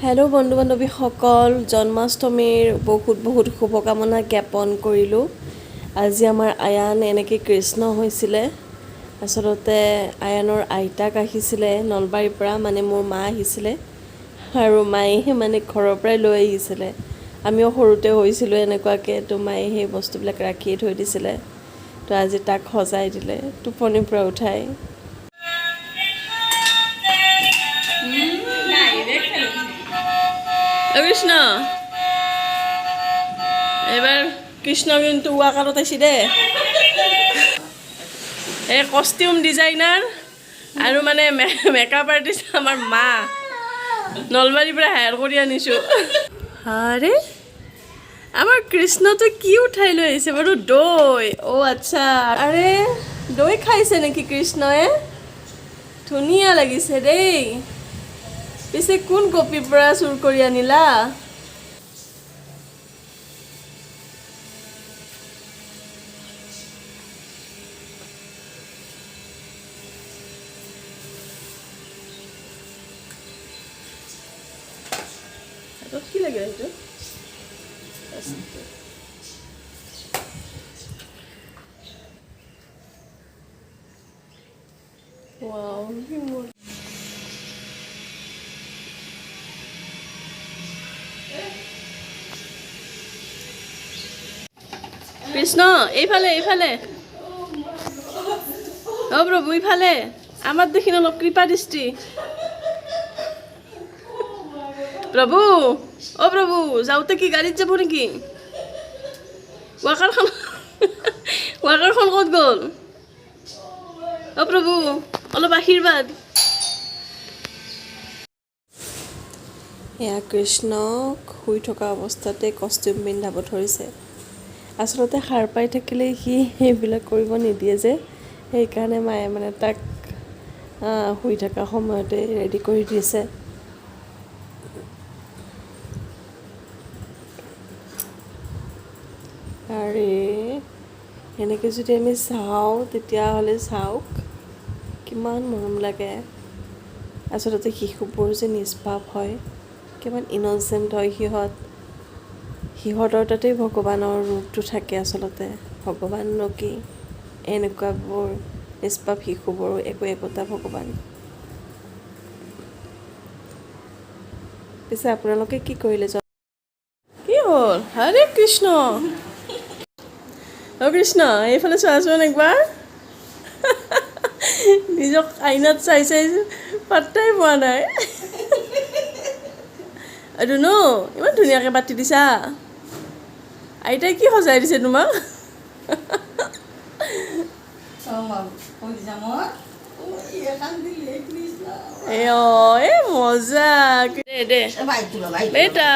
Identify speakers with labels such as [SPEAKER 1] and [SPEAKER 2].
[SPEAKER 1] Hello' বন্ধু বান্ধৱীসকল, জন্মাষ্টমীৰ বহুত বহুত শুভকামনা জ্ঞাপন কৰিলোঁ। আজি আমাৰ আয়ান এনেকৈ কৃষ্ণ হৈছিলে। আচলতে আয়ানৰ আইতাক আহিছিলে নলবাৰীৰ পৰা, মানে মোৰ মা আহিছিলে আৰু মায়ে মানে ঘৰৰ পৰাই লৈ আহিছিলে। আমিও সৰুতে হৈছিলোঁ এনেকুৱাকৈ, তো মায়ে সেই বস্তুবিলাক ৰাখিয়ে থৈ দিছিলে। তো আজি তাক সজাই দিলে টোপনিৰ পৰা উঠাই। কৃষ্ণ, এইবাৰ কৃষ্ণ কিন্তু ৱাকাৰত আহিছে দে। এই কষ্টিউম ডিজাইনাৰ আৰু মানে মেকআপ আৰ্টিষ্ট আমাৰ মা, নলবাৰীৰ পৰা হায়াৰ কৰি আনিছোঁ। আৰে, আমাৰ কৃষ্ণটো কি উঠাই লৈ আহিছে বাৰু? দৈ। অ' আচ্ছা, আৰে দৈ খাইছে নেকি কৃষ্ণয়ে? ধুনীয়া লাগিছে দেই। পিছে কোন কপিৰ পৰা চুৰ কৰি আনিলা? হাতত কি লাগে সেইটো? Wow, কি মোৰ। কৃষ্ণ, এইফালে এইফালে। অ প্ৰভু, ইফালে। আমাৰ দেখিন অলপ কৃপা দৃষ্টি। প্ৰভু, অ প্ৰভু, যাওঁতে কি গাড়ীত যাব নেকি? ৱাকাৰখন, ৱাকাৰখন ক'ত গ'ল? অ প্ৰভু, অলপ আশীৰ্বাদ। এয়া কৃষ্ণক শুই থকা অৱস্থাতে কষ্টিউম পিন্ধাব ধৰিছে। আচলতে সাৰ পাই থাকিলে সি সেইবিলাক কৰিব নিদিয়ে যে, সেইকাৰণে মায়ে মানে তাক শুই থকা সময়তে ৰেডি কৰি দিছে। আৰে, এনেকৈ যদি আমি চাওঁ তেতিয়াহ'লে চাওক কিমান মৰম লাগে। আচলতে শিশুবোৰ যে নিষ্পাপ হয়, কিমান ইন'চেণ্ট হয় সিহঁত। সিহঁতৰ তাতেই ভগৱানৰ ৰূপটো থাকে। আচলতে ভগৱাননো কি, এনেকুৱাবোৰ নিষ্পাপ শিশুবোৰো একো একোটা ভগৱান। পিছে আপোনালোকে কি কৰিলে? কি হ'ল? হৰে কৃষ্ণ। অ কৃষ্ণ, এইফালে চোৱাচোন একবাৰ। নিজক আইনাত চাই চাই পাত্তাই পোৱা নাই। ৰুণু, ইমান ধুনীয়াকৈ পাতি দিছা। আইতাই কি সজাই দিছে তোমাক? এ অ, এই মজা দে দে বেটা।